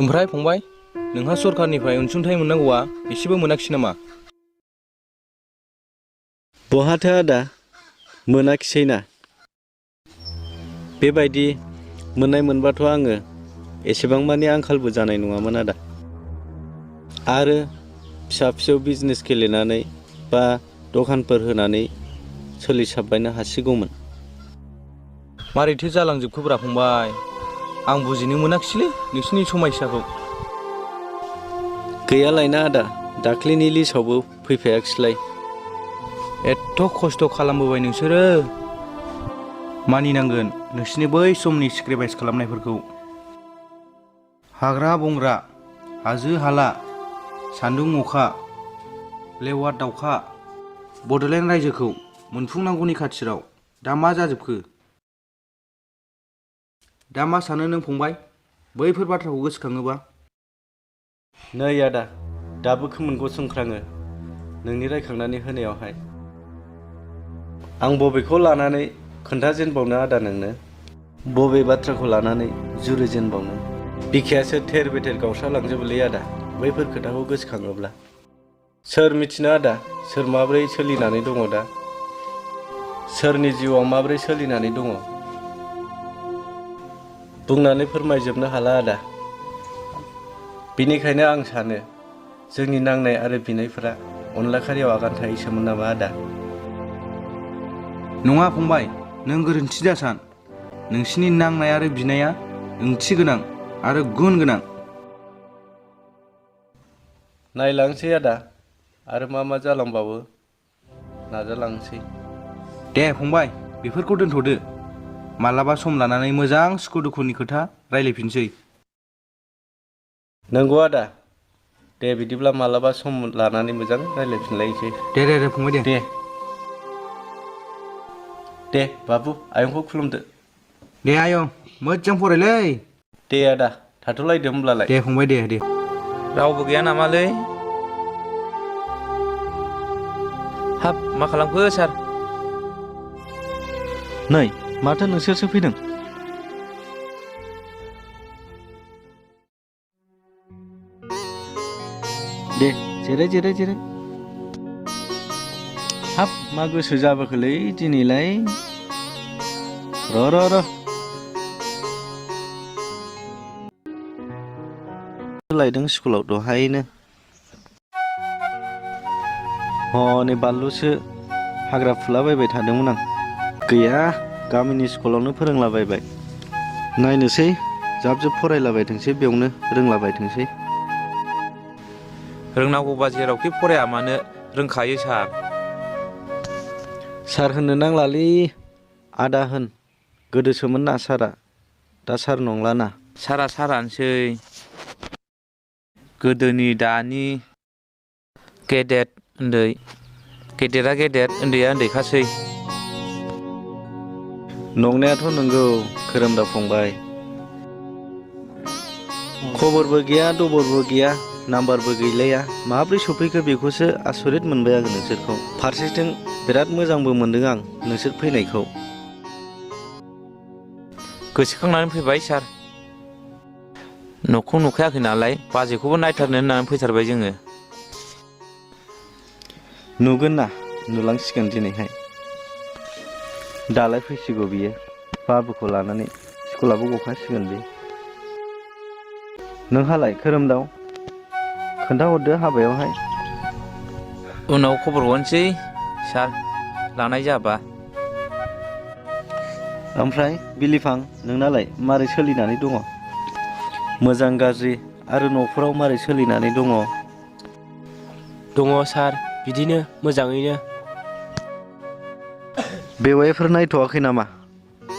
ओमफ्राय फंबाय, नोंहा सरखारनिफ्राय अनसुंथाइ मोननांगौआ एसेबो मोनाखिसै नामा? बहाथो आदा, मोनाखिसै ना। बेबायदि मोननाय मोनबाथ' आङो एसेबां मानि आंखालबो जानाय नङामोन आदा। आरो फिसा फिसौ बिजनेस गेलेनानै बा दखानफोर होनानै सोलिसाबबायनो हासिगौमोन। मारैथो जालांजोबखोब्रा फंबाय, आं बुजिनो मोनाखिसैलै नोंसिनि समयसाखौ। गैयालायना आदा, दाख्लैनि लिस्टआवबो फैफायाखिसैलाय। एथ' खस्थ' खालामबोबाय नोंसोरो, मानिनांगोन नोंसिनि बै समनि सेक्रिफाइस खालामनायफोरखौ। हाग्रा बंग्रा, हाजो हाला, सान्दुं अखा, लेवार दाउखा, बड'लेण्ड रायजोखौ मोनफुंनांगौनि खाथिराव दा मा जाजोबखो? दा मा सानो नों फंबाय, बैफोर बाथ्राखौ गोसोखाङोबा? नै आदा, दाबो खोमोन गसंख्राङो नोंनि रायखांनानै होनायावहाय। आं बबेखौ लानानै खोन्थाजेनबावनो आदा नोंनो, बबे बाथ्राखौ लानानै जुरिजेनबावनो। बिखायासो थेर बेथेर गावस्रालांजोबोलै आदा बैफोर खोथाखौ गोसोखाङोब्ला। सोर मिथिनो आदा, सोर माबोरै सोलिनानै दङ दा, सोरनि जिउआव माबोरै सोलिनानै दङ, बुंनानै फोरमायजोबनो हाला आदा। बेनिखायनो आं सानो जोंनि नांनाय आरो बिनायफोरा अनला खारियाव आगान थाहैसोमोन नामा आदा। नङा फंबाय, नों गोरोन्थि दासान। नोंसिनि नांनाय आरो बिनाया ओंथि गोनां आरो गुन गोनां। नायलांसै आदा, आरो मा जालांबावो नाजालांसै। दे फंबाय, बेफोरखौ दोनथ'दो। मालाबा सम लानानै मोजां सुखु दुखुनि खोथा रायलायफिनसै। नंगौ आदा, दे बिदिब्ला मालाबा सम लानानै मोजां रायलायफिनलायनोसै। दे फंबाय दे। दे बाबु, आयंखौ खुलुमदो। दे आयं, मोजां फरायलै। दे आदा, थाथ'लायदो होमब्लालाय। दे फंबाय दे। रावबो गैया नामालै? हाब, मा खालामखो सार? नै, माथो नोंसोरसो फैदों? दे जिराय। हाब, मा गोसो जाबोखोलै दिनैलाय? र' लायदों स्कुलाव दहायनो। हनै बानलुसो हाग्रा फुलाबायबाय थादोंमोन आं। गैया, गामिनि स्कुलावनो फोरोंलाबायबाय। नायनोसै, जाब फरायलाबायथोंसै, बेयावनो रोंलाबायथोंसै। रोंनांगौबा जेरावखि फराया मानो रोंखायो सार। सार होननो नांलालै, आदा होन। गोदोसोमोन ना सारा, दा सार नंलाना। सारा सारानोसै। गोदोनि दानि गेदेर उन्दै, गेदेरा गेदेर उन्दैया उन्दैखासै। नंनायाथ' नंगौ खोरोमदाव फंबाय। खबरबो गैया, दबरबो गैया, नाम्बारबो गैलाया। माब्रै सफैखो बेखौसो आसरित मोनबाय आं नोंसोरखौ। फारसेथिं बिराद मोजांबो मोनदों आं नोंसोर फैनायखौ। गोसोखांनानै फैबाय सार। न'खौ नुखायाखै नालाय, बाजैखौबो नायथारनो होननानै फैथारबाय जोङो। नुगोन ना, नुलांसिगोन दिनैहाय। दालाय फैसिगौ बियो, बाबुखौ लानानै स्कुलाबो गखासिगोन बे। नोंहालाय खोरोमदाव, खोन्थाहरदो हाबायावहाय। उनाव खबर हरनोसै सार, लानाय जाबा। ओमफ्राय बिलिफां, नोंनालाय मारै सोलिनानै दङ? मोजां गाज्रि आरो न'फोराव मारै सोलिनानै दङ? दङ सार, बिदिनो मोजाङैनो। बेवाइफोर नायथ'वाखै नामा?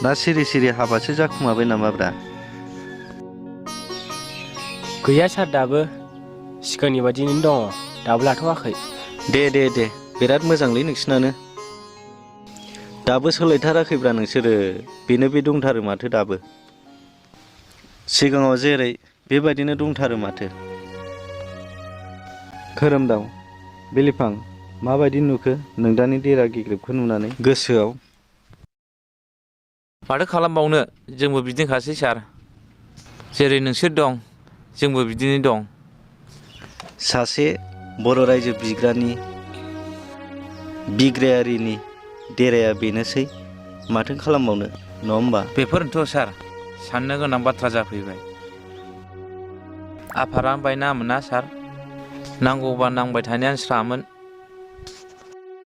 ना सिरि हाबासो जाखुमाबाय नामाब्रा? गैया सार, दाबो सिगांनि बायदिनो दङ, दाबो लाथ'वाखै। दे, बिराद मोजांलै नोंसिनानो। दाबो सोलायथाराखैब्रा नोंसोरो, बेनो बे दंथारो माथो दाबो। सिगाङाव जेरै बेबायदिनो दंथारो माथो। खोरोमदाव, बिलिफां, माबायदि नुखो नोंदानि देरा गेग्रेबखौ नुनानै गोसोआव? माथो खालामबावनो, जोंबो बिदिनोखासै सार। जेरै नोंसोर दं जोंबो बिदिनो दं। सासे बर' रायजो बिग्रायारिनि देराया बेनोसै, माथो खालामबावनो, नङा होमबा? बेफोरनोथ' सार, साननो गोनां बाथ्रा जाफैबाय। आफारा बायना मोना सार, नांगौबा नांबाय थानायानो स्रामोन।